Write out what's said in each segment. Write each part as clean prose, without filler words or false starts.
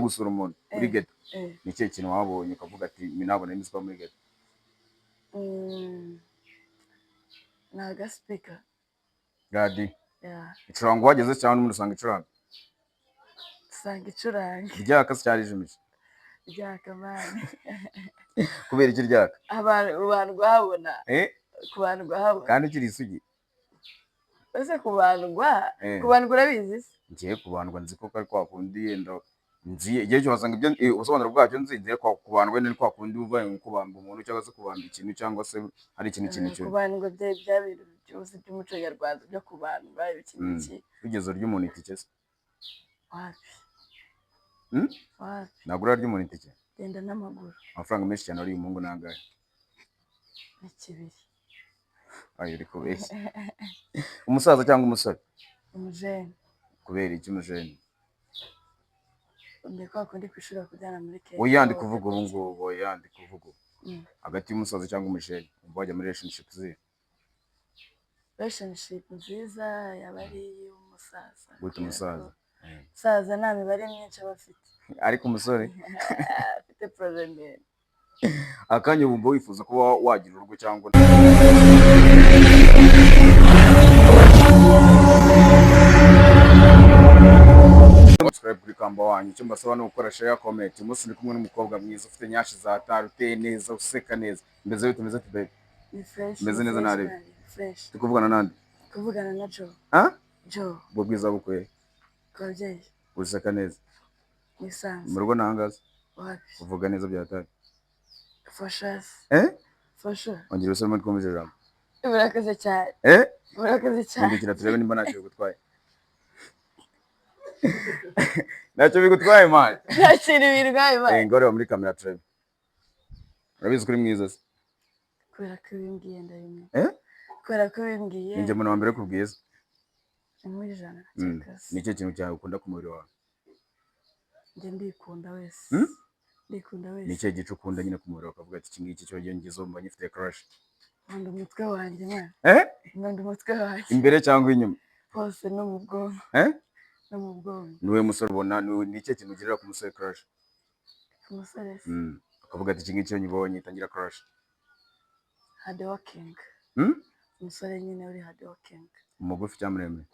gusura umuntu muri ghetto, ni ikihe kintu wabonye ukavuga ati ibi ntabwo nari nzi ko muri ghetto? Ni agasipika. Radiyo? Yeah. Icuranga uhageze cyangwa n'ubundi usanga icuranga? Usanga icuranga. Ryaka se cyangwa rijimije? Ryaka, man. Kubera iki ryaka? Abantu kubandwa habona. Eh? Kubandwa habona. Kandi ukiri isugi. Ese kubandwa? Eh. Kubandwa urabizi se? Ngiye kubandwa nzi ko kari kwa kundi, yenda nzi igihe cyose wasanga ibyo ubusobanuro bwacyo nzi ko kubandwa wenda ni kwa kundi uva nko kubamba umuntu cyangwa se kubamba ikintu cyangwa se ari ikintu Eh, cyo kubandwa bya bintu byose by'umuco nyarwanda byo kubandwa, ibiki n'iki. Wigeze urya umuntu itike se? Wapi. Hmm? Wapi. Ntabwo urarya umuntu itike? Genda n'amaguru. Amafaranga menshi cyane ari umuhungu nangahe? Ni kibiri. Ayo uri kubeshya. Umusaza cyangwa umusore? Umujene. Kubera iki umujene? Ndi kwa kundi ku ishuri bakujyana muri keto. Oya, ndi kuvuga ubu ngubu. Oya, ndi kuvuga ubu. Hagati y'umusaza cyangwa umujene, umva wajya muri relationship zihe? Relationship nziza yaba ari iy'umusaza. Gute? Kubera ko Umusaza? umusaza nta mibare myinshi aba afite. Ariko umusore? Afite projet ndende. Akanya wumva wifuza kuba wagira urugo cyangwa subscribe kuri Kamba wanyu. Icyo mbasaba ni ugukora share, comment. Umunsi ndi kumwe n'umukobwa mwiza ufite nyashi za tari, uteye neza, useka neza. Mbese bite? Meze ute, baby? Ni fresh. Meze Ni neza. fresh. Narebe. Man, ni fresh. Turi kuvugana nande? Kuvugana na Joe. Ah? Joe. Ubwo bwiza bukwiye? Ku babyeyi. Useka neza. Nisanzwe. Mu rugo ntahangaza? Wapi. Uvuga neza bya tari. Fasha se. Eh. Fasha. Ongera usome, twumve ijambo. Murakoze cyane. Eh. Murakoze cyane. Hindukira turebe nimba ntacyo bigutwaye. Ntacyo bigutwaye, man? Nta kintu birwaye. Eh. Man. Ngaho reba muri kamera turebe. Urabizi ko uri mwiza se? Kubera ko ubimbwiye ndabimenya. Eh? Kubera ko ubimbwiye. Ninjye muntu wa mbere kubwiza. Ni muri 100. Cyakazi. Ni ikihe kintu cyawe ukunda ku mubiri wawe? Njye ndikunda wese. Hmm? Ndikunda Ni wese. ikihe gice ukunda nyine ku mubiri wawe, ukavuga ati iki ngiki cyo iyo ngezeho mba ngifite crush? Nkunda umutwe wanjye, man. Eh? Nkunda umutwe wanjye. Imbere cyangwa inyuma? Hose, no mu bwonko. Eh? No mu bwonko. Niwe musore ubona, ni ikihe kintu ugirira ku musore crush? Ku musore se? Ukavuga ati iki ngiki iyo nyibonye itangira crush. Hard working. Hmm? Umusore nyine uri hard working. Umugufi cyangwa muremure?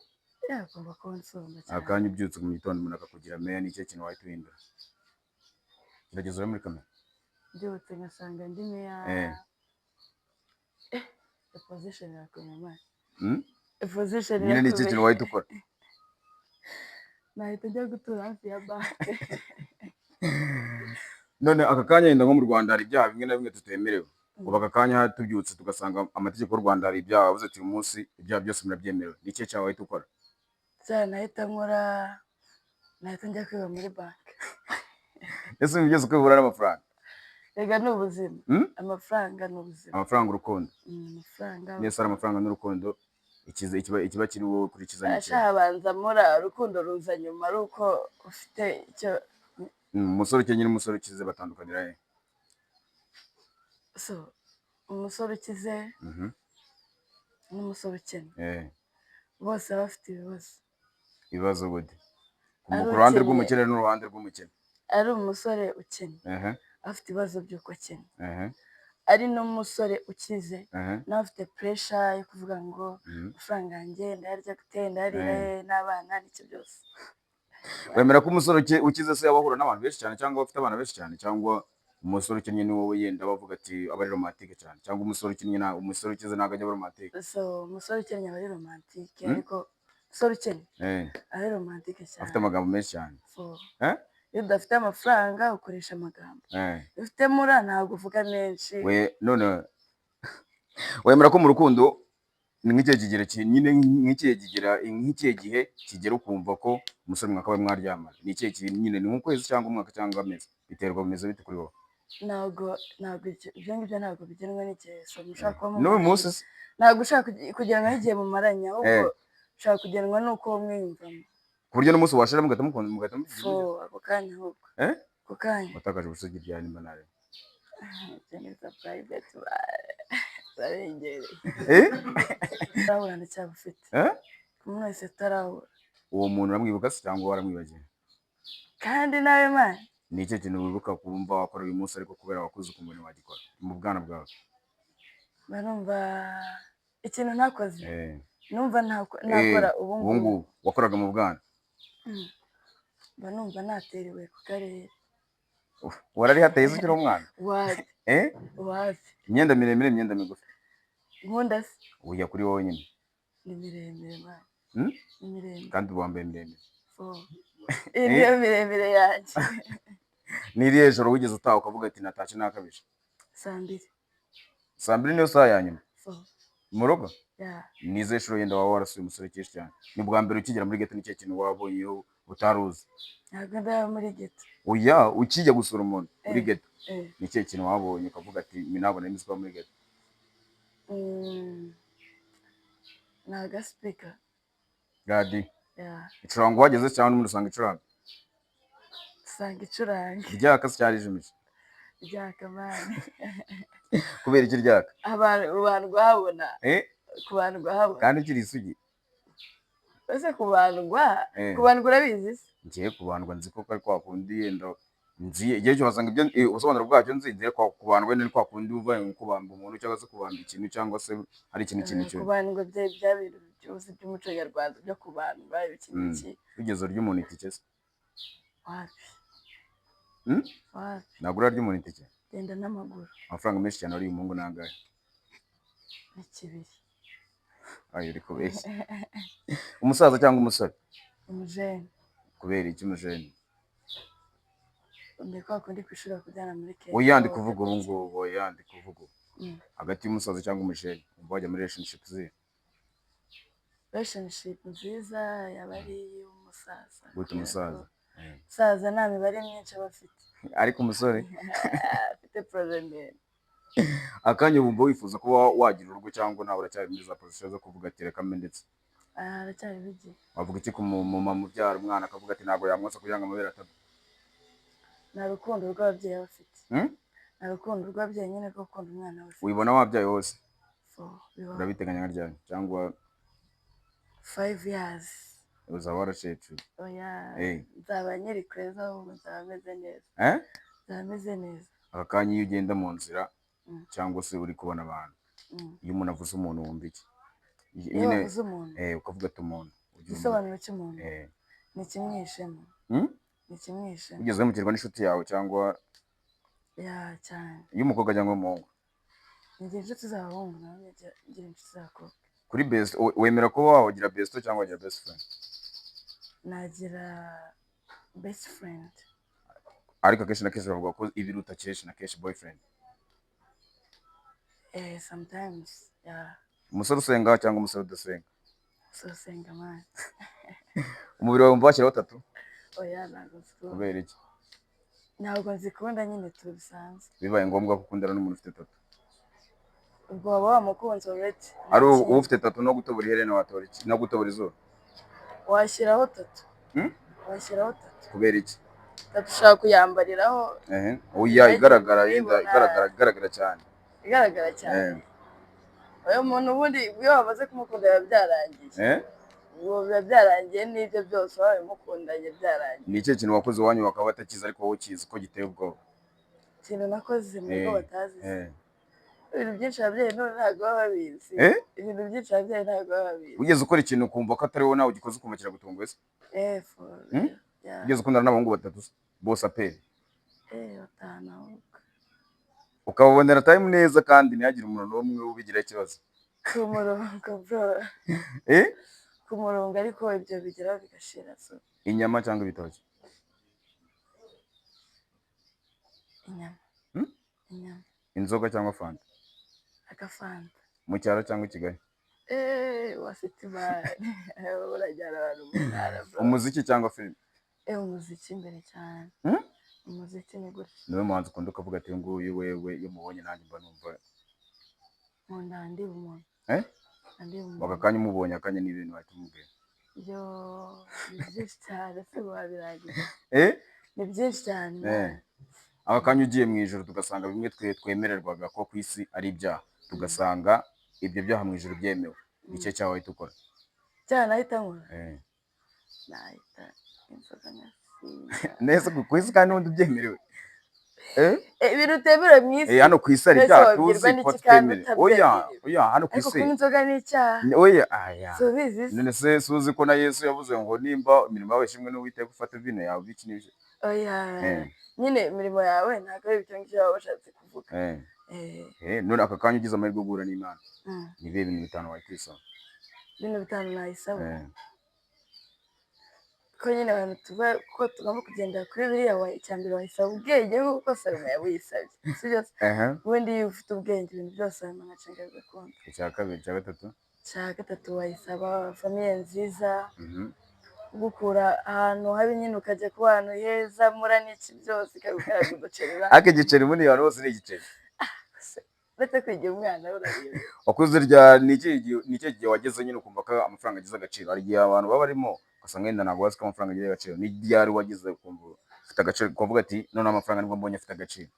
Yagomba kuba nsumba cyane. Akanya ubyutse mu gitondo umuntu akakugira meya, ni ikihe kintu wahita uhindura? Gerageza ure muri kamera. Mbyutse ngasanga ndi meya? Eh. Eh, the position irakomeye, man. Hmm? The position Nyine ni ikihe irakomeye. kintu wahita ukora? Nahita njya gutura hafi ya banki. None aka kanya yenda nko mu Rwanda hari ibyaha bimwe na bimwe tutemerewe. Ubu aka kanya tubyutse tugasanga amategeko y'u Rwanda hari ibyaha bavuze ati uyu munsi ibyaha byose murabyemerewe, ni ikihe cyaha wahita ukora? Cyaha nahita nkora, nahita njya kwiba muri banki. Ese ugeze uko bihura n'amafaranga? Rega ni ubuzima. Hmm? Amafaranga ni ubuzima. Amafaranga, urukundo? Amafaranga. Nese ari amafaranga n'urukundo, ikiza ikiba kiri wowe kuri kiza ni ikihe? Habanza mura, urukundo ruza nyuma ari uko ufite icyo. Umusore ukennye n'umusore ukize batandukanira he? So umusore ukize n'umusore ukennye, bose baba bafite ibibazo. Ibibazo gute? Ari Ku ruhande ukennye. rw'umukene n'uruhande rw'umukene. Ari umusore ukennye afite ibibazo by'uko akennye, ari n'umusore ukize nawe afite pressure yo kuvuga ngo amafaranga yanjye ndayarya gute, ndayarira he n'abana n'icyo byose. Wemera ko umusore ukize se yaba ahura n'abantu benshi cyane cyangwa afite abana benshi cyane, cyangwa umusore ukennye ni wowe yenda bavuga ati aba ari romantique cyane, cyangwa umusore ukennye nta umusore ukize ntabwo ajya aba romantique? So umusore ukennye aba ari romantique. Hmm? Ariko umusore ukennye aba ari romantique cyane. Afite amagambo menshi cyane. So Eh? iyo udafite amafaranga ukoresha amagambo. Iyo ufite mura ntabwo uvuga menshi. We none wemera ko mu rukundo ni nk'ikihe kigero nyine nk'ikihe gihe kigera ukumva ko umusore mwakabaye mwaryamana? Ni ikihe kintu nyine, ni nk'ukwezi cyangwa umwaka cyangwa amezi? Biterwa, bimeze bite kuri wowe? Ntabwo ibyo ngibyo ntabwo bigenwa n'igihe. So mushobora kuba N'uyu mumaranye munsi se? Ntabwo ushaka kugenwa n'igihe mumaranye, ahubwo ushobora kugenwa n'uko mwiyumvamo. Ku buryo n'umunsi washira mugahita mukunda, mugahita mugira So ako kanya ahubwo. Eh? Ako kanya. Watakaje ubusugi bya nimba nawe? Ibyo ni za private, urarengereye. Eh? Tutarahura ndacyabufite. Eh? Ku muntu wese tutarahura. Uwo muntu uramwibuka se cyangwa waramwibagiwe? Kandi nawe man. Ni ikihe kintu wibuka kumva wakora uyu munsi, ariko kubera wakuze ukumva ntiwagikora mu bwana bwawe? Mba numva ikintu ntakoze, numva Eh, nakora ubu ubu ngubu. Ngubu wakoraga mu bwana. Mba numva naterewe ku karere. Uf, wararihateye se ukiri umwana? Wapi. Eh? Wapi. Imyenda miremire, imyenda migufi? Nkunda se? Ujya kuri wowe nyine. Ni miremire man. Hmm? Ni miremire. Kandi uba wambaye miremire. So iyi niyo miremire yanjye. Ni irihe joro wigeze utaha ukavuga ati: "Natashye nakabije"? Saa 2. Saa 2 niyo saha ya nyuma? So. Mu rugo? Yeah. Ni izihe nshuro yenda waba warasuye umusore kenshi cyane? Ni bwa mbere ukigera muri ghetto, ni ikihe kintu wabonye utari uzi? Ntabwo ndaba muri ghetto. Oya, ukijya gusura umuntu muri ghetto, ni ikihe kintu wabonye ukavuga ati: "Ibi ntabwo nari nzi ko muri ghetto"? Ni agasipika. Radiyo? Yeah. Icuranga uhageze cyangwa n'ubundi usanga icuranga? Usanga icuranga. Ryaka se cyangwa rijimije? Ryaka man. Kubera iki ryaka? Abantu kubandwa habona. Eh? Kubandwa habona. Kandi ukiri isugi? Ese kubandwa? Eh. Kubandwa urabizi se? Ngiye kubandwa nzi ko ari kwa kundi yenda nzi igihe cyose wasanga ibyo ubusobanuro bwacyo nzi kwa kubandwa wenda ni kwa kundi uva nko kubamba umuntu cyangwa se kubamba ikintu cyangwa se ari ikintu Eh, cyo. Kubandwa bya bintu byose by'umuco nyarwanda byo kubandwa, ibiki n'iki. Wigeze urya umuntu itike se? Wapi. Hmm? Wapi. Ntabwo urarya umuntu itike? Genda n'amaguru. Amafaranga menshi cyane wariye umuhungu ni angahe? Ni kibiri. Ayo uri kubeshya. Umusaza cyangwa umusore? Umujene. Kubera iki umujene? Ndi kwa kundi ku ishuri bakujyana muri keto. Oya, ndi kuvuga ubu ngubu. Oya, ndi kuvuga ubu. Hagati y'umusaza cyangwa umujene, wumva wajya muri relationship zihe? Relationship nziza yaba ari iy'umusaza. Gute kubera ko umusaza? Eh. Umusaza nta mibare myinshi aba afite. Ariko umusore? Afite projet ndende. Akanya wumva wifuza kuba wagira urugo cyangwa nawe uracyari muri za position zo kuvuga ati: "Reka mbe"? Ndetse Aha haracyariho igihe. Wavuga iki ku mumama ubyara umwana akavuga ati ntabwo yamwonsa kugira ngo amabere atagwa? Nta rukundo rw'ababyeyi aba afite. Hmm? Nta rukundo rw'ababyeyi nyine rwo gukunda umwana we afite. Wibona wabyaye wose? So, bibaho. Urabiteganya nka ryari cyangwa? 5 years. Uzaba waracecuye? Oya. Eh. Nzaba nkiri kweza, ahubwo nzaba meze neza. Eh? Nzaba meze neza. Aka kanya iyo ugenda mu nzira cyangwa se uri kubona abantu, iyo umuntu avuze umuntu wumva iki? Iyo Nyine bavuze umuntu? Eh, ukavuga ati umuntu ujya wumva. Igisobanuro cy'umuntu? Eh. Ni ikimwishemo. Hmm? Ni ikimwishemo. Wigeze uhemukirwa n'inshuti yawe cyangwa? Yeah, cyane. Y'umukobwa cyangwa y'umuhungu? Ngira inshuti z'abahungu, nawe ngira inshuti z'abakobwa. Kuri best, wemera kuba wagira best cyangwa wagira best friend? Nagira best friend. Ariko akenshi na kenshi bavuga ko ibiruta kenshi na kenshi boyfriend. Eh, sometimes, yeah. Umusore usenga cyangwa umusore udasenga? So senga man. Umubiri wawe wumva washyiraho tattoo? Oya, ntabwo nzikunda. Kubera iki? Ntabwo nzikunda nyine tu, bisanzwe. Bibaye ngombwa ko ukundana n'umuntu ufite tattoo? Ubwo waba wamukunze already. Nta Ari kindi. ufite tattoo no gutobora iherena, watora iki? No gutobora izuru? Washyiraho tattoo. Hmm? Washyiraho tattoo. Kubera iki? Tattoo ushaka kuyambariraho. Ehe, oya, igaragara yenda. Uyibona. Igaragara cyane. Igaragara cyane. Eh. Uyu muntu ubundi iyo wamaze kumukunda biba byarangiye. Eh. Ubwo biba byarangiye n'ibyo byose waba mukundanye byarangiye. Ni ikihe kintu wakoze iwanyu bakaba batakizi ariko wowe ukizi ko giteye ubwoba? Ikintu nakoze mu rugo Eh, batazi? Eh. Ibintu byinshi ababyeyi none ntabwo baba babizi. Eh? Ibintu byinshi ababyeyi ntabwo baba babizi. Wigeze ukora ikintu ukumva ko atari wowe nawe ugikoze, ukumva kiragutunguye se? Eh, for Hmm? real. Yeah. Wigeze ukundana n'abahungu batatu se? Bose aperi? Eh, batanu ahubwo. Ukababonera time neza kandi ntihagire umuntu n'umwe ubigiraho ikibazo? Ku murongo bro. Eh? Ku murongo, ariko ibyo bigeraho bigashira, so. Inyama cyangwa ibitoki? Inyama. Hmm? Inyama. Inzoga cyangwa fanta? Agafanta. Mu cyaro cyangwa i Kigali? Eh, wa city man, urajyana abantu mu ntara bro. Umuziki cyangwa filime? Eh, umuziki imbere cyane. Hmm? Umuziki ni gutya. Niwe muhanzi ukunda ukavuga ati: "Uyu nguyu wewe iyo mubonye nanjye mba numva"? Nkunda ndiba umuntu. Eh? Ndiba umuntu. Aka kanya umubonye, akanya n'ibintu wahita umubwira? Yo, ni byinshi cyane se wabirangiza? Eh? Ni byinshi cyane. Eh. Aka kanya ugiye mu ijoro, tugasanga bimwe twe twemererwaga ko ku isi ari ibyaha, tugasanga ibyo byaha mu ijoro byemewe, ni ikihe cyaha wahita ukora? Cyane nahita nkora? Eh. Nahita inzoga. Neza ku isi kandi n'ubundi ubyemerewe. Eh? Eh, ibintu utemerewe mu isi. Eh, hano ku isi hari Mbese ibyaha wabwirwa tuzi n'iki ko kandi tutemerewe. Oya, utabyemerewe? oya, hano ku Ariko isi. kunywa inzoga ni icyaha. Oya, aya. Si ubizi se? None se suzi ko na Yesu yavuze ngo nimba imirimo yawe ishimwe n'Uwiteka, ufate vino yawe, ibiki n'ibiki? Oya. Eh. Nyine imirimo yawe ntabwo ari ibyo ngibyo baba bashatse kuvuga. Eh. Eh. Eh, none aka kanya ugize amahirwe yo guhura n'Imana, ni ibihe bintu bitanu wahita? Ibintu bitanu nayisaba? Eh. Ko nyine abantu tuba ko tugomba kugendera kuri biriya, icya mbere wayisaba ubwenge nk'uko Salomo yabuyisabye, si byo se? Aha. Ubundi iyo ufite ubwenge, ibintu byose wabimanaginga bigakunda. Icya kabiri, icya gatatu? Icya gatatu wayisaba famille nziza, kugukura ahantu habi nyine ukajya kuba ahantu heza, mura n'iki byose, ikagukaraga uduceri. Ariko igiceri muri abantu bose ni igiceri. Uretse kwigira umwana urabizi. Wakuze rya ni ikihe gihe wageze nyine ukumva ko amafaranga agize agaciro? Hari igihe abantu baba barimo ugasanga wenda ntabwo bazi ko amafaranga agira agaciro. Ni ryari wagize ukumva ufite agaciro, ukavuga ati: "Noneho amafaranga nibwo mbonye afite agaciro"?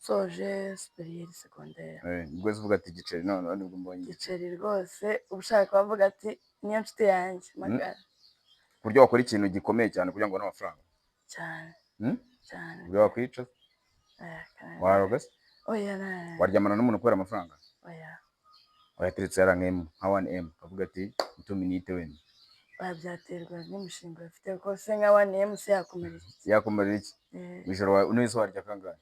Nsoje supérieur secondaire. Eh, nibwo wahise uvuga ati: "Igiceri noneho nibwo mbonye igiceri"? Igiceri rwose uba ushaka wavuga ati: "Niyo nshuti yanjye magara." Ku buryo wakora ikintu gikomeye cyane kugira ngo ubone amafaranga? Cyane. Hmm? Cyane. Ku buryo wakwica? Oya, kandi- Waroga se? Oya, na. Waryamana n'umuntu kubera amafaranga? Oya. Wayateretse yari nka M, nka 1M, ukavuga ati: "Mutumi nite wenda"? Oya, byaterwa n'imishinga bafite, kuko se nka 1M se yakumarira iki? Yakumarira iki? Eh. Mu ijoro none se warya kangahe?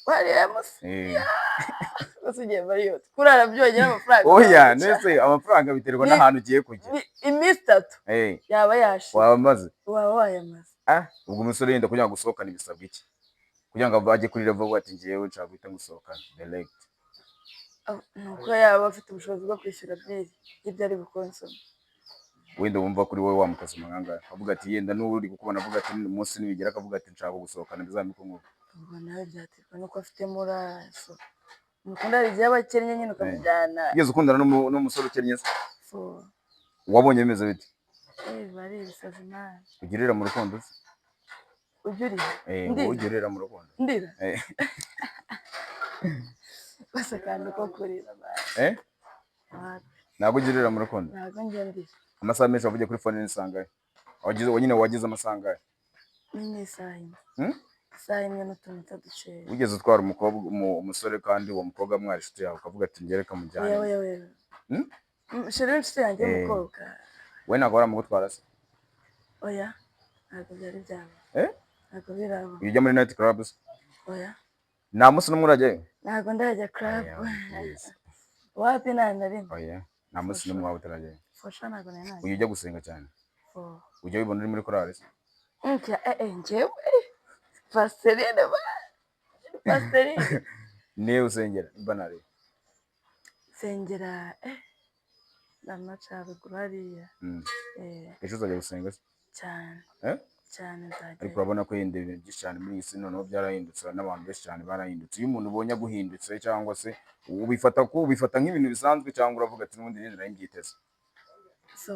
1M se? Eh. Rwose ugiye muri yo kurara byonyine amafaranga Oya. waguca. Nese amafaranga biterwa n'ahantu ugiye kujya. Iminsi 3 Eh. yaba yashize. Waba maze. Waba wayamaze. Ah, ubwo umusore yenda kugira ngo usohokane bisabwa iki kugira ngo ajye kuri level avuga ati: "Ngewe nshaka guhita ngusohokana direct"? Ah, ni uko yaba afite ubushobozi bwo kwishyura bill y'ibyo ari bukonsome. Wenda wumva kuri wowe wamukosoma nkangahe, avuga ati yenda n'ubu uri kukubona, avuga ati umunsi nibigera akavuga ati: "Nshaka gusohokana," bizamike nk'uko? Ubwo nawe byaterwa n'uko afite muraso mukunda. Hari igihe aba akennye nyine ukamujyana. Wigeze ukundana n'umusore ukennye se? So. Wabonye bimeze bite? Eh, biba ari ibisazi nawe. Ugirira mu rukundo se? Ujya urira? Eh. Ndira. Wowe ugirira mu rukundo? Ndira. Eh. Bose akantu ko kurira man. Eh? Wapi. Ntabwo ugirira mu rukundo? Ntabwo njya ndira. Amasaha menshi wavugiye kuri phone ni sangahe wagize nyine, wagize amasaha angahe? Ni nk'isaha imwe. Hmm? Isaha imwe n'utunota dukeya. Wigeze utwara umukobwa, umusore, kandi uwo mukobwa mwari inshuti yawe, ukavuga ati: "Ngere kamujyane"? Oya, oya, oya. Hmm? Chéri w'inshuti yanjye Eh. y'umukobwa? We ntabwo waramugutwara se? Oya, ntabwo byari byaba. Eh? Ntabwo biraba. Ujya muri night club se? Oya. Nta munsi n'umwe urajyayo? Ntabwo ndajya club. Oya, yes. Wapi, nta na rimwe. Oya, nta munsi n'umwe waba utarajyayo? Fasha, ntabwo nari najya. Ujya ujya gusenga cyane? Oh. Ujya wibona uri muri korali se? Nka eh, njyewe pasiterine ba pasiterine. Niyo usengera nimba nari? Nsengera ndamaca ruguru hariya. Eh. Ejo uzajya gusenga se? Cyane. Eh? Cyane, nzajyayo. Ariko urabona ko yenda ibintu byinshi cyane muri iyi si noneho byarahindutse, n'abantu benshi cyane barahindutse. Iyo umuntu ubonye aguhindutse, cyangwa se ubifata ko ubifata nk'ibintu bisanzwe, cyangwa uravuga ati: "N'ubundi nyine nari mbyiteze"? So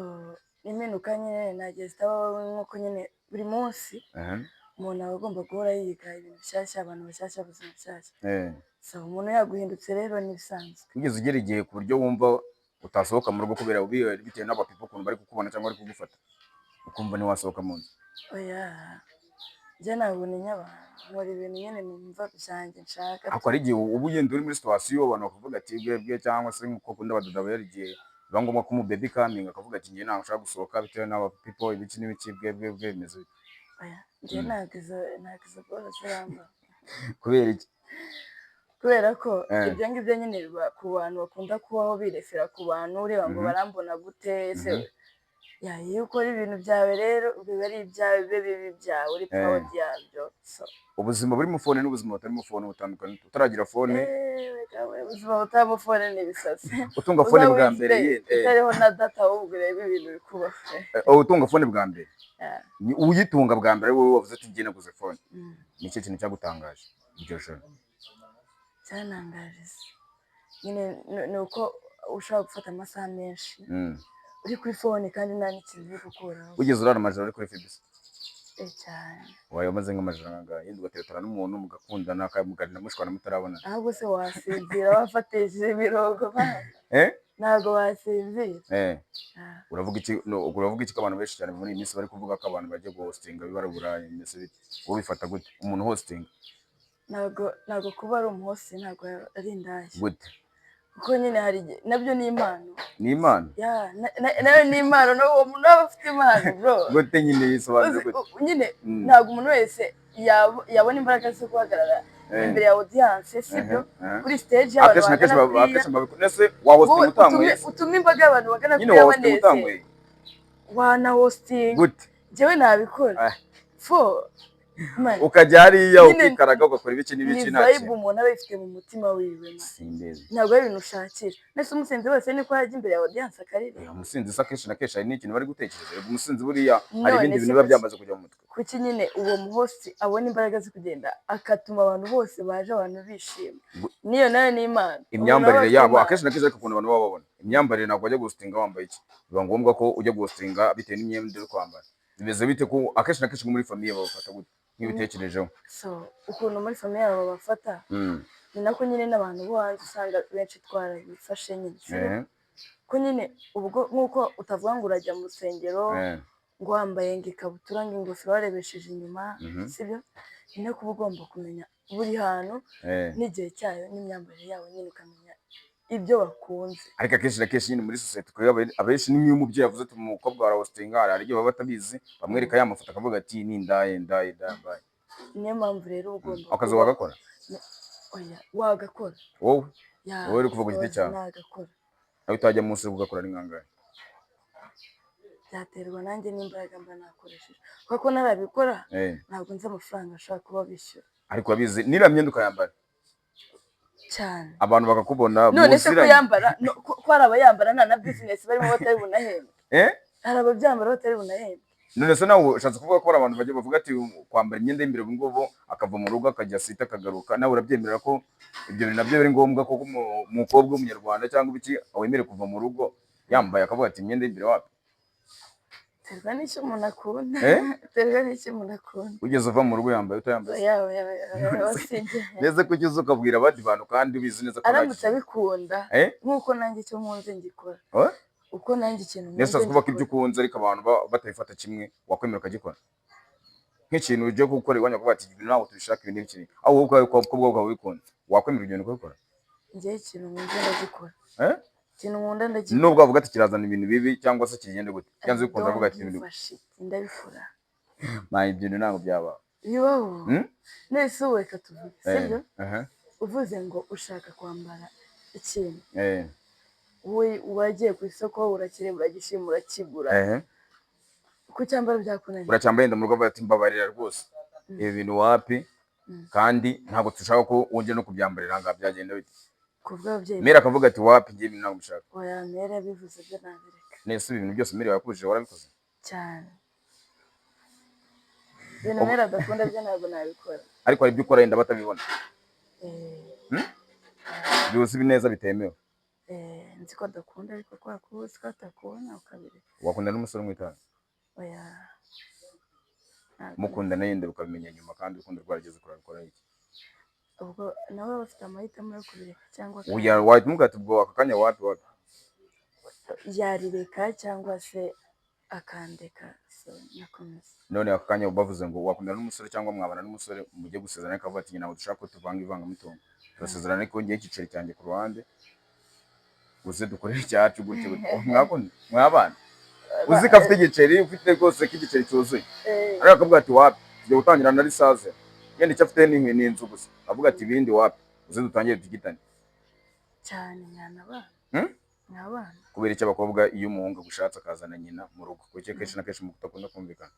impinduka nyine ntagihe zitabaho, nk'uko nyine buri munsi umuntu aba agomba guhora yiga ibintu bishyashya, abantu bashyashya, ubuzima bushyashya. So umuntu yaguhindutse rero ni ibisanzwe. Wigeze ugera igihe ku buryo wumva utasohoka mu rugo kubera bitewe n'abapeople ukuntu bari kukubona cyangwa bari kugufata, ukumva ntiwasohoka mu nzu? Oya, njye ntabwo ntinya abantu, nkora ibintu nyine numva byanjye nshaka. Ariko hari igihe uba ugenda uri muri situation, abantu bakavuga ati bwebwe, cyangwa se nk'uko akunda abadada, hari igihe biba ngombwa ko umubaby kaminga akavuga ati: "Njye ntabwo nshaka gusohoka bitewe n'aba people, ibiki n'ibiki, bwebwe bwe bimeze bite?" Oya, njye ntabwo izo bwose zirambaho. Kubera iki? Kubera ko ibyo ngibyo nyine biba ku bantu bakunda kubaho birefera ku bantu, ureba ngo barambona gute ese. Ya, iyo ukora ibintu byawe rero biba ari ibyawe, bibe bibi byawe, uri proud yabyo, so. Ubuzima burimo phone n'ubuzima butarimo phone butandukanye, utaragira phone? Ewe, ubuzima butarimo phone ni ibisazi. Utunga phone Uzaba bwa mbere uyifite ye, utariho na data, ahubwo urebe ibintu bikubaho. Utunga phone bwa mbere, ni uyitunga bwa mbere, wowe wavuze ati: "Njye naguze phone," ni cyo kintu cyagutangaje iryo joro? Cyantangaje se nyine ni uko ushobora gufata amasaha menshi uri kuri phone kandi nta n'ikintu uri gukuraho. Wigeze urara amajoro uri kuri FB? Eh, cyane. Wawe umaze nk'amajoro angahe, yenda ugateretana n'umuntu mugakundana, mukarinda mushwana mutarabonana? Ahubwo se wasinzira wafatishije imirongo bana? Eh. Ntabwo wasinzira. Uravuga iki? No, uravuga iki ko abantu benshi cyane muri iyi minsi bari kuvuga ko abantu bajya guhostinga bibara Burayi, bimeze bite? Wowe bifata gute umuntu hostinga? Ntabwo kuba ari umuhost ntabwo ari indaya. Gute? Kuko nyine hari igihe nabyo ni impano. Ni impano? Yeah, nayo ni impano, uwo muntu aba afite impano, bro. Gute nyine, yisobanura gute? Nyine ntabwo umuntu wese yabona imbaraga zo guhagarara imbere ya audience, sibyo? Kuri stage y'abantu Akenshi na kenshi bangana kuriya. Akenshi babikora. Ese wahostinga Wowe utanyweye? utume imbaga y'abantu bagana Nyine kuriya wahostinga banezerwa. utanyweye? Wana hosting. Gute? Njyewe nabikora. Fo man, Ukajya hariya Nyine ukikaraga, ugakora ibiki ni n'ibiki, nta vibe kintu. umuntu aba yifite mu mutima wiwe, man. Simbizi. Ntabwo ari ibintu ushakira. Nese umusinzi wese niko yajya imbere ya audience akaririmba? Umusinzi se akenshi na kenshi hari n'ikintu bari gutekereza. Erega umusinzi buriya hari None ibindi se bintu biba byamaze kujya mu mutwe. Kuki nyine uwo muhost abona imbaraga zo kugenda akatuma abantu bose baje, abantu bishima? Niyo nayo ni impano. Umuntu aba Imyambarire afite yabo impano. Akenshi na kenshi, ariko ukuntu abantu baba babona imyambarire, ntabwo bajya guhostinga wambaye iki. Biba ngombwa ko ujya guhostinga bitewe n'imyenda uri kwambara. Bimeze bite ko akenshi na kenshi nko muri famille babafata gute nk'ibitekerejeho? So ukuntu muri famille yabo babafata, ni nako nyine n'abantu bo hanze usanga benshi twarabifashe nyine, sibyo? Ko nyine ubwo nk'uko utavuga ngo urajya mu rusengero ngo wambaye ngo ikabutura, ngo ingofero, warebesheje inyuma, sibyo? Ni nako uba ugomba kumenya buri hantu n'igihe cyayo n'imyambarire yabo nyine, ukamenya ibyo bakunze. Ariko akenshi na kenshi nyine muri sosiyete twebwe abenshi ni nk'iyo umubyeyi avuze ati umukobwa wawe arahostinga, hari igihe baba batabizi, bamwereka ya mafoto akavuga ati ni indaya, indaya, indaya, indaya. Niyo mpamvu rero uba ugomba Akazi kuba wagakora? Oya, wagakora. Wowe? Ya. Wowe uri kuva ku giti Of course, cyawe. nagakora. Nawe utajya munsi uri kugakora ni nkangahe? Byaterwa nanjye n'imbaraga mba nakoresheje, kuko narabikora. Ntabwo nzi amafaranga ashobora kuba bishyura. Ariko urabizi n'iriya myenda ukayambara Cyane. abantu bakakubona None se muziranye. kuyambara ko hari abayambara nta na business barimo, batari bunahembwe? Eh? Hari ababyambara batari bunahembwe. None se nawe ushatse kuvuga ko hari abantu bajya bavuga ati kwambara imyenda y'imbere ubu ngubu, akava mu rugo akajya sita akagaruka, nawe urabyemerera ko ibyo bintu nabyo biri ngombwa, ko umukobwa w'umunyarwanda cyangwa ibiki wemerewe kuva mu rugo yambaye akavuga ati imyenda y'imbere wapi? Terwa n'icyo umuntu akunda. Eh? Terwa n'icyo umuntu akunda. Ugeze uva mu rugo yambaye utayambaye se? Oya, oya, oya, oya, wasibye. Neza ko ugeze ukabwira abandi bantu kandi ubizi neza ko nta Aramutse kintu. abikunda, Eh? nk'uko nanjye icyo nkunze ngikora, Oh? uko nanjye ikintu Neza nkunze ushatse kuvuga ko ibyo ngikora. ukunze ariko abantu batabifata kimwe, wakwemera ukagikora nk'ikintu ugiye gukora iwanyu bakavuga ati ibi ntabwo tubishaka, ibi n'iki, aho wowe ubwawe ko ubwawe ukaba ubikunda, wakwemera ibyo bintu ukabikora? Njyewe ikintu nkunze ndagikora. Eh? Ikintu nkunda ndagikora. Nubwo bavuga ati kirazana ibintu bibi cyangwa se kigende gute, byanze bikunze avuga ati ibintu Don't give a shit, ndabikora. Man, ibyo bintu ntabwo byaba. Bibaho. Hmm? None se ubu reka tuvuge, sibyo? Aha. Uvuze ngo ushaka kwambara ikintu, wowe wagiye ku isoko, urakireba, uragishima, urakigura, kucyambara byakunaniye? Uracyambaye yenda mu rugo avuga ati mbabarira rwose, ibi bintu wapi, kandi ntabwo dushaka ko wongera no kubyambarira aha ngaha, byagenda bite? Ku bw'ababyeyi. Mère akavuga ati wapi, ngiye ibintu ntabwo mbishaka. Oya, mère yabivuze byo nabireka. Nese ibi bintu byose mère yakubujije warabikoze? Cyane. Ibintu mère adakunda byo ntabwo nabikora. Ariko hari ibyo ukora yenda batabibona? Eh. Byose neza bitemewe. Eh, nzi ko adakunda, ariko kubera ko uzi ko atakubona ukabireka. Wakunda n'umusore umwe itabi? Oya. Ntabwo. Mukundana yenda ukabimenya nyuma kandi urukundo rwarageze kure, rukora iki? Ubwo nawe aba afite amahitamo yo kubireka cyangwa Oya, wahita umubwira ati ubwo aka kanya wapi wapi. Yarireka cyangwa se akandeka, so nakomeza. None aka kanya bavuze ngo wakundana n'umusore cyangwa mwabana n'umusore, mujye gusezerana, ariko akavuga ati ntabwo dushaka ko tuvanga ivangamutungo, turasezerana ariko ngewe igiceri cyanjye ku ruhande, uze dukorere icyacu gutyo gutyo, mwakunda mwabana uzi ko afite igiceri, ufite rwose ko igiceri cyuzuye, ariko akavuga ati wapi, tugiye gutangira na risaze, yenda icyo afite ni inzu gusa, avuga ati ibindi wapi, uze dutangire tugitane. Cyane, mwanabana. Hmm? Mwabana. Kubera icyo abakobwa iyo umuhungu agushatse akazana nyina mu rugo, kuko kenshi na kenshi mudakunda kumvikana?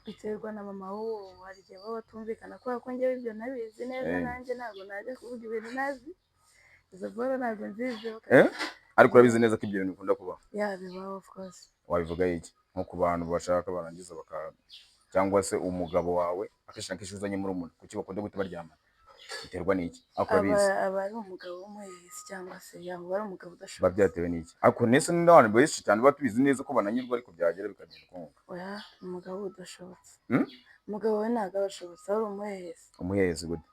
Biterwa na mama w'uwo, hari igihe baba batumvikana, kubera ko njyewe ibyo nabizi neza. Nanjye ntabwo najya kuvuga ibintu ntazi, izo boro ntabwo nzizi. Eh? Ariko urabizi neza ko ibyo bintu bikunda kubaho? Yeah, bibaho, of course. Wabivuga iki nko ku bantu bashaka barangiza baka cyangwa se umugabo wawe akenshi na kenshi uzanye murumuna, kuki bakunda guhita baryamana? Biterwa n'iki? Ariko Aba urabizi. aba ari umugabo w'umuhehesi cyangwa se yaba ari umugabo Biba udashobotse. byatewe n'iki? Ariko nese n'abantu benshi cyane baba tubizi neza ko bananyurwa, ariko byagera bikagenda ukunguka. Oya, umugabo udashobotse. Hmm? Umugabo we ntabwo aba ashobotse, aba ari umuhehesi. Umuhehesi gute?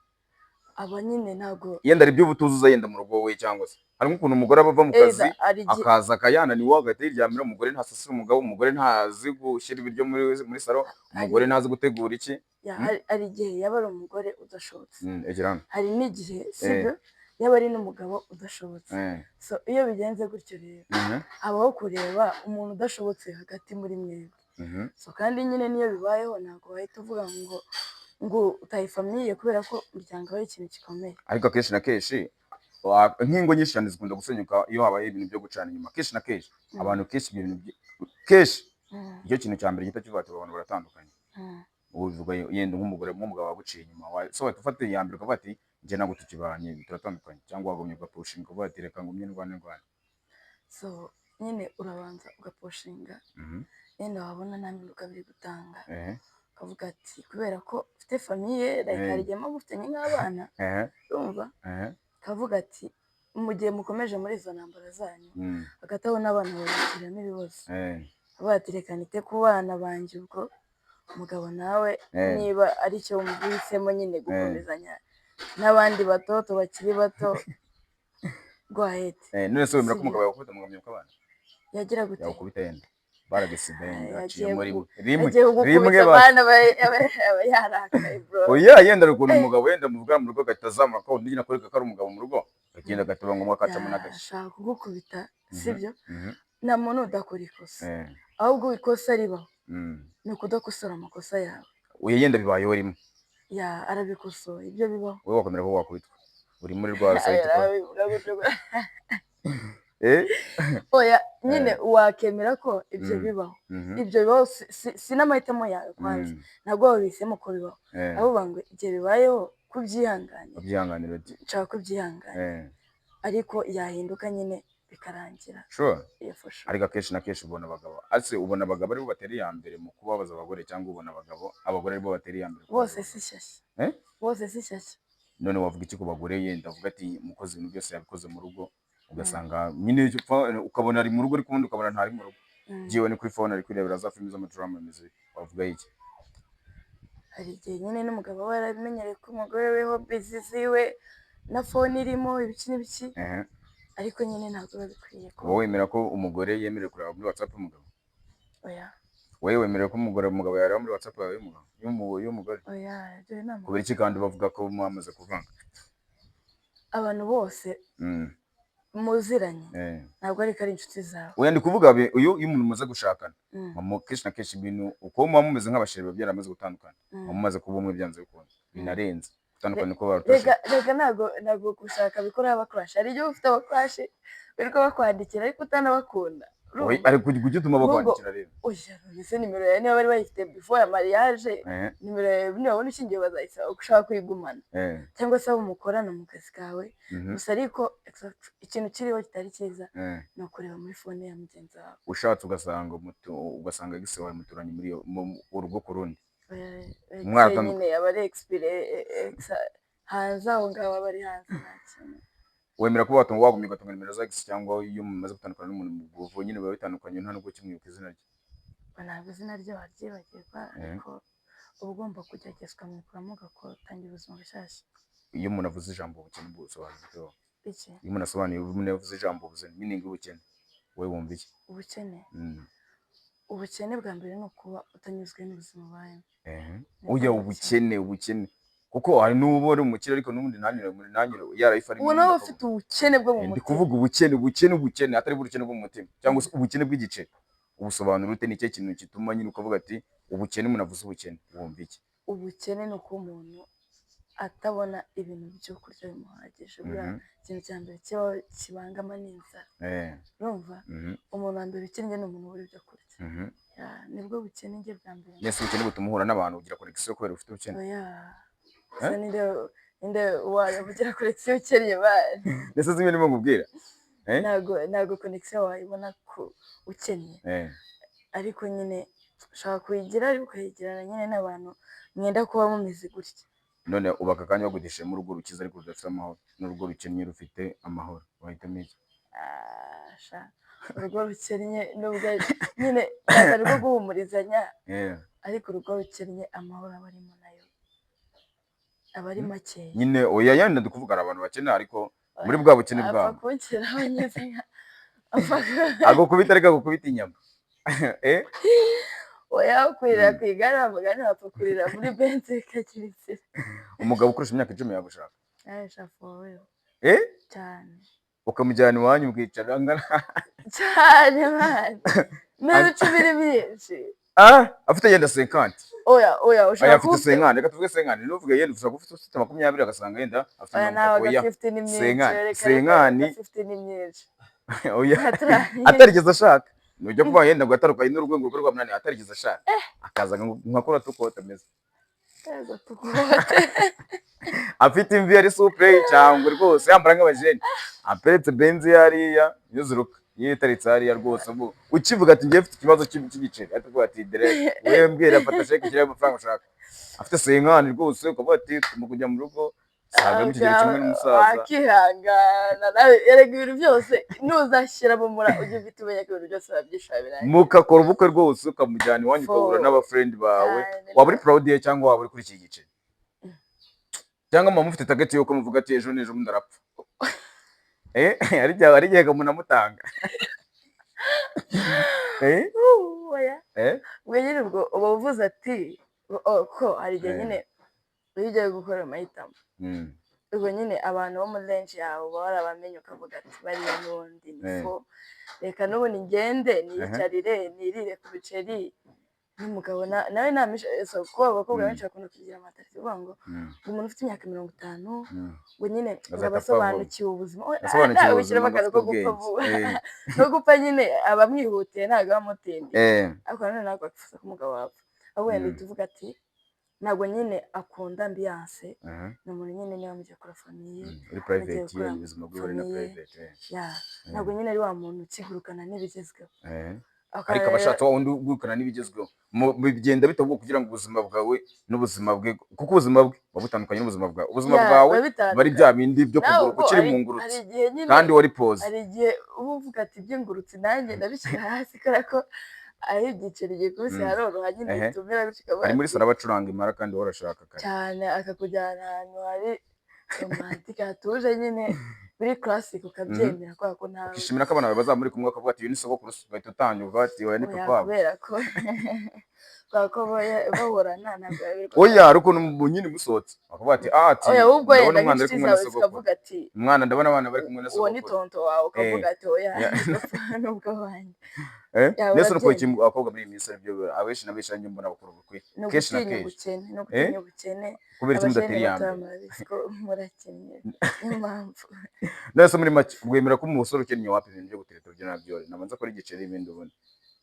Aba nyine ntabwo Yenda hari ibyo uba utuzuza yenda mu rugo we, cyangwa se hari nk'ukuntu umugore aba ava mu kazi Eza hari igihe akaza akayananiwe, agahita yiryamira. Umugore ntasasira umugabo, umugore ntazi gushyira ibiryo muri salon, umugore ntazi gutegura iki. Ya, Mm? hari igihe yaba ari umugore udashobotse, Egera hano. hari n'igihe, sibyo, yaba ari n'umugabo udashobotse. So iyo bigenze gutyo rero, habaho kureba umuntu udashobotse hagati muri mwebwe. So kandi nyine niyo bibayeho, ntabwo wahita uvuga ngo utaye famille, kubera ko umuryango aba ari ikintu gikomeye. Ariko akenshi na kenshi nk'ingo nyinshi cyane zikunda gusenyuka iyo habaye ibintu byo gucana inyuma. Kenshi na kenshi abantu kenshi ibyo bintu kenshi icyo kintu cya mbere gihita kivuga ati abantu baratandukanye. Ubu bivuga yenda nk'umugore, nk'umugabo waguciye inyuma, so wahita ufata iya mbere ukavuga ati njye ntabwo tukibanye, turatandukanye, cyangwa wagumye ugapushinga ukavuga ati reka ngumye ndwane ndwane? So nyine urabanza ugapushinga, yenda wabona nta mpinduka biri gutanga, ukavuga ati kubera ko ufite famille, like hari igihe muba mufitanye nk'abana, urumva, ukavuga ati mu gihe mukomeje muri izo ntambara zanyu, hagati aho n'abana babigiramo ibibazo, ukavuga ati reka nite ku bana banjye. Ubwo umugabo nawe niba ari cyo wumvisemo nyine gukomezanya n'abandi batoto bakiri bato, go ahead. None se wemera ko Sibyo. umugabo yakubita mugamyi abana? Yagira gute? Yakubita yenda baragisida, yenda Yagiye aciyemo rimwe rimwe yagiye rimwe kugukubita basi. abana, aba yarakaye, bro. Oya, yenda hari ukuntu umugabo wenda muvugana mu rugo agahita azamura ko undi nyine akwereka ko ari umugabo mu rugo, akagenda agataba ngombwa akacamo n'agashyi. Yashaka kugukubita, sibyo? Mhm. Nta muntu udakora ikosa, ahubwo ikosa ribaho ni ukudakosora amakosa yawe. Oya, yenda bibayeho rimwe. Ya, arabikosoye, ibyo bibaho. Wowe wakomera ko wakubitwa uri muri rwa site ko Arabivuga gutyo. Oya nyine, wakemera ko ibyo bibaho, ibyo bibaho, si n'amahitamo yawe kwanza, ntabwo wabihisemo ko bibaho, ahubwo ngo igihe bibayeho kubyihanganira. Ubyihanganira uti? Nshaka kubyihanganira, ariko yahinduka nyine bikarangira. Sure. Yeah, for sure. Ariko akenshi na kenshi ubona abagabo ase, ubona abagabo aribo batera iya mbere mu kubabaza abagore, cyangwa ubona abagore aribo batera iya mbere kubabaza Bose si abagabo? shyashya. Eh? Bose si shyashya. None wavuga iki ku bagore yenda avuga ati umukozi ibintu byose yabikoze mu rugo, ugasanga nyine ukabona ari mu rugo ariko ubundi ukabona ntari mu rugo, byiwe ni kuri phone, ari kwirebera za filimi z'amadrama bimeze, wavuga iki? Hari igihe nyine n'umugabo aba yaramenyereye ko umugore we hobbies ziwe na phone irimo ibiki n'ibiki, ariko nyine ntabwo biba bikwiye ko Uba wemera ko umugore yemerewe kureba muri WhatsApp y'umugabo? Oya. Wowe wemerewe ko umugabo yareba muri WhatsApp yawe y'umugore? Oya, ibyo ni Kubera iki kandi bavuga ko mwamaze kuvanga? Abantu bose muziranye ntabwo ariko ari inshuti zawe. Oya, ndi kuvuga uyu iyo umuntu mumaze gushakana, mama, kenshi na kenshi ibintu uko muba mumeze nk'abasheri biba byaramaze gutandukana, muba mumaze kuba umwe byanze bikunze, binarenze gutandukana uko Rega barutashe. Rega ntabwo gushaka bikora aba crush. Hari igihe uba ufite aba crush birirwa bakwandikira ariko utanabakunda. Urumva? Ariko kujya utuma Ahubwo bakwandikira rero. Oya, none nimero yawe niba bari bayifite before ya mariage, nimero yawe nibabona ushyingiwe bazayisaba, ushaka kuyigumana, cyangwa se abo mukorana mu kazi kawe. Gusa ariko ikintu kiriho kitari cyiza ni ukureba muri phone ya mugenzi wawe. Ushatse ugasanga ugasanga ex wawe muturanye muri iyo urugo ku rundi. Ex Mwaratandukanye. nyine aba ari expire, ex hanze aho ngaho aba ari hanze, nta kintu. Wemera kuba watunga wagumye ugatunga nimero za ex, cyangwa iyo mumaze gutandukana n'umuntu mu nyine biba bitandukanye, nta nubwo kimwibuka izina rye? Ntabwo izina rye waryibagirwa, ariko uba ugomba kugerageza ukamwikuramo, ugatangira ubuzima bushyashya. Iyo umuntu avuze ijambo ubukene busobanura iki wowe? Iki? Iyo umuntu asobanuye, umuntu yavuze ijambo ubukene, meaning y'ubukene, wowe wumva iki? Ubukene, ubukene bwa mbere ni ukuba utanyuzwe n'ubuzima ubayemo. Nibwo Oya, bukene. Ubukene kuko hari n'uba ari umukire ariko n'ubundi ntanyure ntanyure yarayifa. Ubu nawe ufite ubukene bwo mu Ndi mutima. kuvuga ubukene, ubukene, ubukene atari ubukene bwo mu mutima, cyangwa se ubukene bw'igiceri, ubusobanura ute? Ni cyo kintu gituma nyine ukavuga ati ubukene, umuntu avuze ubukene wumva iki? Ubukene ni uko umuntu atabona ibintu byo kurya bimuhagije. Buriya ikintu cya mbere kibaho kibangama ni inzara. Urumva, umuntu wa mbere ukennye ni umuntu ubura ibyo kurya. Ya, nibwo bukene njye bwa mbere. Mbese ubukene butuma uhura n'abantu, ugira connection kubera ufite ubukene? Oya. Ese ninde wayavugira connection ukennye ba? Mbese zimwe ndimo nkubwira? Ntabwo connection wayibona ku ukennye, ariko nyine ushobora kuyigira, ariko ukayigirana nyine n'abantu mwenda kuba mumeze gutya. None ubu aka kanya bagudishijemo urugo rukize ariko rudafite amahoro n'urugo rukennye rufite amahoro, wahitamo iki? Ah, sha, urugo rukennye nubwo nyine ntabwo ari rwo guhumurizanya, ariko urugo rukennye amahoro aba arimo nayo. Aba ari makeya. Nyine oya, yenda ndi kuvuga hari abantu bakene, ariko muri bwa bukene Apfa bwabo kunshyiraho nyine nka agukubita, ariko agukubita inyama, eh. Oya, kurira Mm. ku igare bavuga, ntiwapfa kurira muri Benz bikagira inzira. Umugabo ukurusha imyaka 10 yagushaka? Yaje for real. Eh? Cyane. Ukamujyana iwanyu mukicara angana? Cyane man, mezi 10 ni myinshi. Ah, afite yenda 50. Oya, oya, Oya, ushobora afite kuba ufite 50, reka tuvuge 50, nuvuge yenda ushobora kuba ufite 20, agasanga yenda afite Oya, 30. nawe Oya, 50 ni myinshi. 50. Reka, reka. 50. Reka, 50 ni myinshi. Oya, Atari- atarigeze ashaka, nujya kuvuga yenda ngo atandukanye n'urwego rwe rwa munani, atarigeze ashaka, akaza nka kuriya tukote ameze. Yego, tukote. Afite imvi, ari souple cyangwa rwose yambara nk'abajene, aperetse Benz hariya yuzuruka yitaritse hariya rwose, ubu ukivuga ati ngiye mfite ikibazo cy'igiceri, ariko uvuga ati direct wewe mbwira, fata sheke, ushyiraho amafaranga ushaka, afite 50 rwose, ukavuga ati tugomba kujya mu rugo saga mu kigero kimwe n'umusaza. Wakihangana nawe erega, ibintu byose nuzashyiramo mura ujye uhita umenya ko ibintu byose wabyishura birangiye. Mugakora ubukwe rwose, ukamujyana iwanyu, ugahura Fo. n'abafriend bawe. Cyane. Waba uri proud ye cyangwa waba uri kuri iki giceri, cyangwa muba mufite target yuko muvuga ati ejo n'ejo bundi arapfa? Eh, hari igihe umuntu amutanga, eh. Oya. Eh. Ubwo nyine ubwo uba uvuze ati ko hari igihe nyine iyo ugiye gukora amahitamo, ubwo nyine abantu bo muri range yawe uba warabamenye, ukavuga ati bariya n'ubundi ni fo, reka n'ubundi ngende niyicarire nirire ku biceri n'umugabo nawe namisha. So kuko abakobwa benshi bakunda kugira amatariki uvuga ngo umuntu ufite imyaka 50 ngo nyine ngo Azahita aba apfa vuba. asobanukiwe ubuzima. Oya, Asobanukiwe ntawe ubuzima, ushyiramo ngo akantu afite ko gupfa ubwenge. vuba. No gupfa nyine aba amwihutiye, ntabwo aba amutindiye. Ariko nanone ntabwo wakwifuza ko umugabo wapfa, ahubwo wenda uhita uvuga ati ntabwo nyine akunda ambiance, ni umuntu nyine niba mugiye gukora famille, Uri private, mugiye gukora ubuzima bwe buri na famille, private, eh. Ya, ntabwo nyine ari wa muntu ukigurukana n'ibigezweho. Ariko aba ashatse wa wundi ugurukana n'ibigezweho. Bigenda bite ahubwo kugira ngo ubuzima bwawe n'ubuzima bwe, kuko ubuzima bwe buba butandukanye n'ubuzima bwawe, ubuzima Ya, bwawe biba buba ari bitandukanye. bya bindi byo Nawe kuguruka ubwo ukiri hari mu hari ngurutsi igihe nyine kandi wari pose. Hari igihe uba uvuga ati iby'ingurutsi nanjye ndabishyira hasi, kubera ko aho ibyiciro gikubise haroroha nyine, uhita umera gutya ukavuga Ari muri ati salo abacuranga impara kandi wowe urashaka kare. Cyane, akakujyana ahantu hari romantic, hatuje nyine biri classic, ukabyemera kubera ko nawe Ukishimira ko abana bawe bazaba muri kumwe, bakavuga ati uyu ni sogokuru, ugahita utangira uvuga ati oya, ni Oya, papa wabo. Kubera ko bahorana ntabwo biba Oya, hari ukuntu nyine musohotse bakavuga ati ah, ati Oya, ahubwo ndabona wenda umwana ari nk'inshuti kumwe na zawe sogokuru, zikavuga ati umwana, ndabona abana bari kumwe na uwo ni sogokuru. tonto wawe, ukavuga ati oya, Yeah. nubwo wanjye. Eh, Ya, mbese nuko iki urabyemera. abakobwa muri iyi minsi aribyo abenshi na benshi njye mbona bakora ubukwe Ni kenshi na ugutinya kenshi. ubukene, ni Eh? ugutinya ubukene. Kubera iki Abajene mudatera iya batoya mbere? murabizi ko murakennye, niyo mpamvu. None se muri make wemera ko umusore ukennye wapi, ibintu byo gutereta byo nabyo nabanza akora igiceri, ibindi ubundi?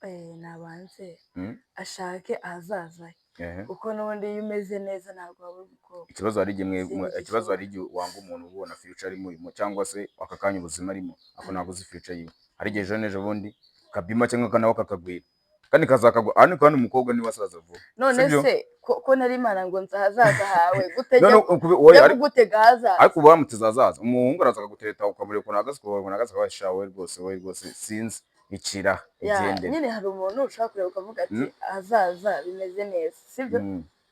Eh, nabanze Mm? ashake ahazaza he, kuko n'ubundi iyo umeze neza ntabwo wabura umukobwa. Ikibazo hari igihe Ikindi ikibazo gishoboka. hari igihe wanga umuntu ubona future arimo, cyangwa se aka kanya ubuzima arimo, ako ntabwo uzi future yiwe. Hari igihe ejo n'ejo bundi kabima cyangwa nawe kakagwira kandi kazakagwa hano, kandi umukobwa niwe asaza vuba. None Sibyo? se ko nari Imana ngo nzi ahazaza hawe gute? None oya, Njya kugutega ahazaza. Ariko uba wamuteze ahazaza, umuhungu araza akagutereta, ukamureba ukuntu ahagaze, ukabona ukuntu ahagaze, akabaye sha, wowe rwose, wowe rwose sinzi ikira Ya, igendere. Nyine hari umuntu ushobora kureba ukavuga ati ahazaza bimeze neza, sibyo?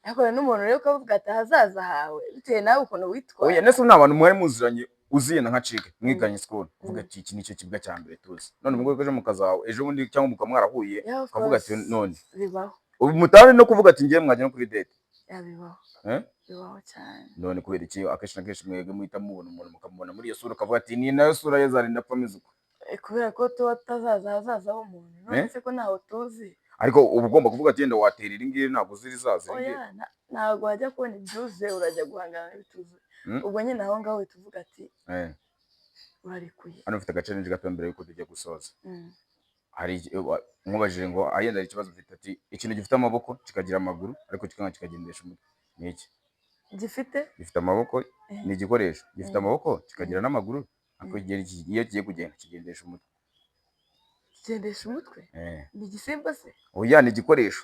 Ariko hari n'umuntu rero ukavuga ati ahazaza hawe bitewe nawe ukuntu witwara. Oya, nese ni abantu mwari muziranye, uziyenda nka cike mwiganye school, uvuga ati iki nicyo kibuga cya mbere tuzi, none ubwo ejo mukazawe ejo bundi cyangwa mukaba mwarahuye, Yeah, of ukavuga ati course. none Bibaho. ubu mutari no kuvuga ati ngiye mwajya no kuri date. Yeah, bibaho. Eh? Bibaho cyane. None kubera iki akenshi na kenshi mwebwe muhita mubona umuntu, mukamubona muri iyo sura, ukavuga ati ni nayo sura ye, zarinda apfa ameze uko? Eh, kubera ko tuba tutazaza ahazaza h'umuntu. None Eh? se ko ntaho tuzi? Ariko uba ugomba kuvuga ati yenda watera iri ngiri, ntabwo uzi irizaza iri ngiri. Oya, ntabwo wajya kubona ibyuzuye, urajya guhangana n'ibituzuye. Ubwo nyine aho ngaho uhita uvuga ati urarekuye. Hano ufite agachallenge gato mbere yuko tujya gusoza. Hari nkubajije ngo ayenda hari ikibazo mfite, ati ikintu gifite amaboko kikagira amaguru ariko kikanga kikagendesha umutwe ni iki? Gifite Gifite amaboko, ni igikoresho gifite amaboko kikagira n'amaguru, ariko iyo kigiye kugenda kigendesha umutwe. Kigendesha umutwe? Eh. Ni igisimba se? Oya, ni igikoresho.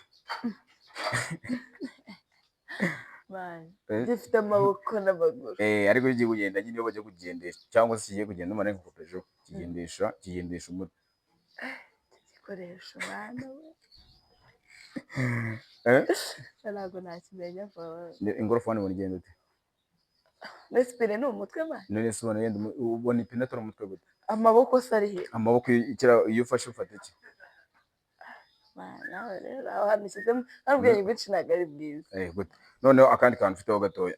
Man, Eh. gifite amaboko n'amaguru. Eh, ariko iyo ugiye kugenda nyine, iyo bagiye kugendesha cyangwa se kigiye kugenda, umara nkukopeje, kigendesha umutwe. Igikoresho, mwana we. Eh? Ntabwo nakimenya vuba. Ingorofani ubona igenda ute? Mbese ipine ni umutwe, man? None se ubona yenda ubona ipine atari umutwe gute? Amaboko se ari he? Amaboko iyo ufashe, ufata iki? Man, nawe rero aho hantu ushyizemo nta ubwenge bwinshi, ntabwo ari bwiza. Eh, gute? Noneho akandi kantu ufiteho gatoya,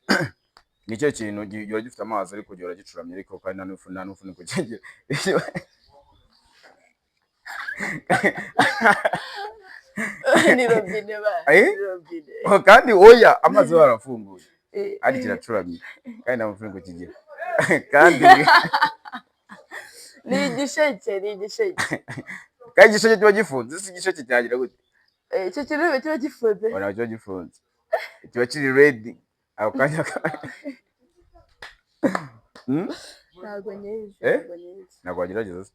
ni ikihe kintu gihora gifite amazi ariko gihora gicuramye, ariko kandi nta n'umufuniko kigira? Ni robine ba. Eh? Ni robine. Oh, kandi oya, amazi yo arafunguye, ariko kiracuramye kandi nta mufuniko kigira, kandi Ni igisheke, ni igisheke. Kandi igisheke kiba gifunze. Si igisheke cyagira gute? Eh, icyo kintu kiba gifunze. Ubona kiba gifunze, kiba kiri ready ako kanya. Ntabwo nyizi. Eh? Ntabwo nyizi. Ntabwo wagerageza se?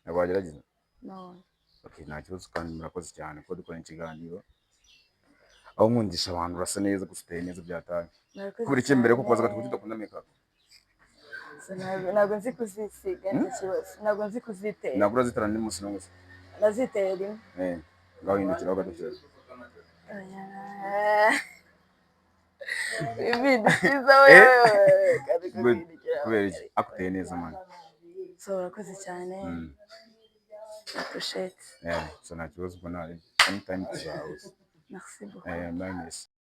Ntabwo wagerageza? No. Okay, nta kibazo. Kandi murakoze cyane kuba dukora ikiganiro aho nkundisha abantu. Urasa neza gusa, uteye neza byataye. Murakoze Kubera iki? Mbere ko kubaza cyane. gato, kuki udakunda makeup? So, ntabwo nzi kuzisiga, nicyo kibazo. Ntabwo nzi kuzitera. Ntabwo urazitara n'umunsi n'umwe se? Naziteye rimwe. Eh, ngaho hindukiraho gato cyane. Oya. Ibindi byiza we. Eh? Kandi Good. kuhindukira. Kubera iki? Akuteye neza, man. So urakoze cyane. Appreciate. Yeah, so nta kibazo, ubwo nta anytime tuzahuza. Merci beaucoup. Eh, nice.